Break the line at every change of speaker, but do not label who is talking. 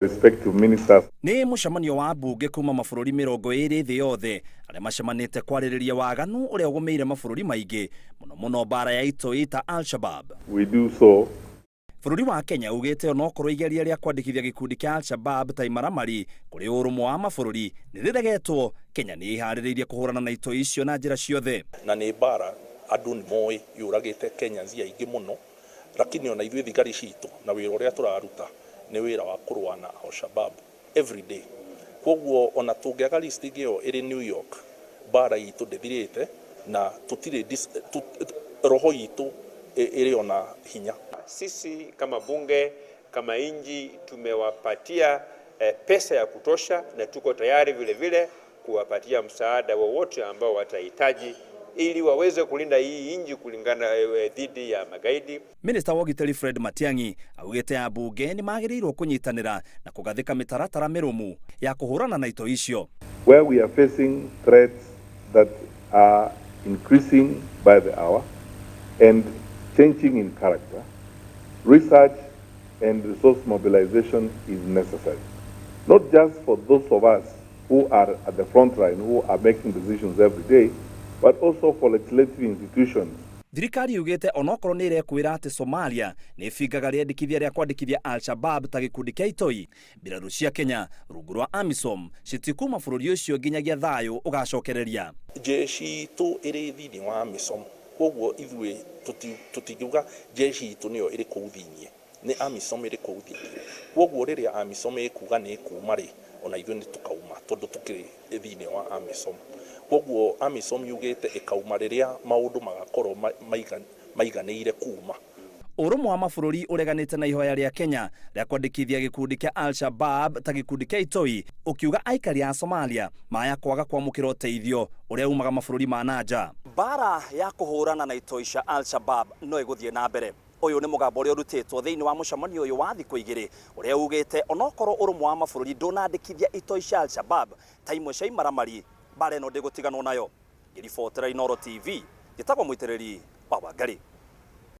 Respective ministers.
Nĩ mũcemanio wa ambunge kuma mabũrũri 20 thĩ yothe arĩa macemanĩte kwarĩrĩria waganu ũrĩa ũgũmĩire mabũrũri maingĩ, mũno mũno mbara ya itoi ta Al-Shabab.
We do so.
Bũrũri wa Kenya ugĩte onokorwo igeria rĩa kwandĩkithia gĩkundi kĩa Al-Shabab ta imaramari kũrĩ ũrũmwe wa mabũrũri nĩ rĩregetwo, Kenya nĩ ĩharĩrĩirie kũhũrana na itoi icio na njĩra ciothe.
Na nĩ mbara andũ nĩ moĩ yũragĩte Kenyans aingĩ mũno, lakini ona ithuĩ thigari citũ na wĩra ũrĩa tũraruta nĩ wĩra wa kũrũa na Al-Shabab every day. Koguo ona tũngĩaga listing ĩyo ĩrĩ New York, mbara itũ ndĩthirĩte na tũtirĩ roho itũ ĩrĩ ona hinya.
Sisi kama bunge, kama nchi tumewapatia pesa ya kutosha na tuko tayari vile vile kuwapatia msaada wowote ambao watahitaji ili waweze kulinda hii nchi kulingana dhidi ya magaidi.
Minista wa ũgitĩri Fred Matiang'i augĩte ambunge nĩ magĩrĩirwo kũnyitanĩra na kũgathĩka mĩtaratara mĩrũmu ya kũhũrana na itoi icio.
Where we are facing threats that are increasing by the hour and changing in character, research and resource mobilization is necessary. Not just for those of us who are at the front line, who are making decisions every day, but also for legislative institutions.
Thirikari yugĩte onokorwo nĩ ĩrekwĩra atĩ Somalia nĩ ĩbingaga rĩendekithia rĩa kwandĩkithia Al-Shabab ta gĩkundi kĩa itoi, mbirarũ cia Kenya rungu rwa AMISOM citikuma bũrũri ũcio nginyagia thayũ ũgacokereria.
Jeshi itũ ĩrĩ thĩinĩ wa AMISOM, koguo ithuĩ tũtingiuga jeshi itũ nĩyo ĩrĩ kũu thĩinĩ, nĩ AMISOM ĩrĩ kũu thĩinĩ. Koguo rĩrĩa AMISOM ĩkuga nĩ ĩkuma rĩ, ona ithuĩ nĩ tũkauma tondũ tũkĩrĩ thĩinĩ wa AMISOM. Koguo AMISOM yugĩte ĩkauma rĩrĩa maũndũ magakorwo maiganĩire kuma.
Ũrũmwe wa mabũrũri ũreganĩte na ihoya rĩa Kenya rĩa kwandĩkithia gĩkundi kĩa Al-Shabab ta gĩkundi kĩa itoi, ũkiuga aikari a Somalia maya kwaga kwamũkĩra ũteithio ũrĩa umaga mabũrũri ma na nja. Mbara ya kũhũrana na itoi cia Al-Shabab no ĩgũthiĩ na mbere. Ũyũ nĩ mũgambo ũrĩa ũrutĩtwo thĩinĩ wa mũcemanio ũyũ wa thikũ igĩrĩ ũrĩa ugĩte onokorwo ũrũmwe wa mabũrũri ndũnandĩkithia itoi cia Al-Shabab ta imwe cia imaramari, mbara ĩno ndĩgũtiganwo nayo. Ngĩribotera Inooro TV, njĩtagwo Mũitĩrĩri wa Wangari.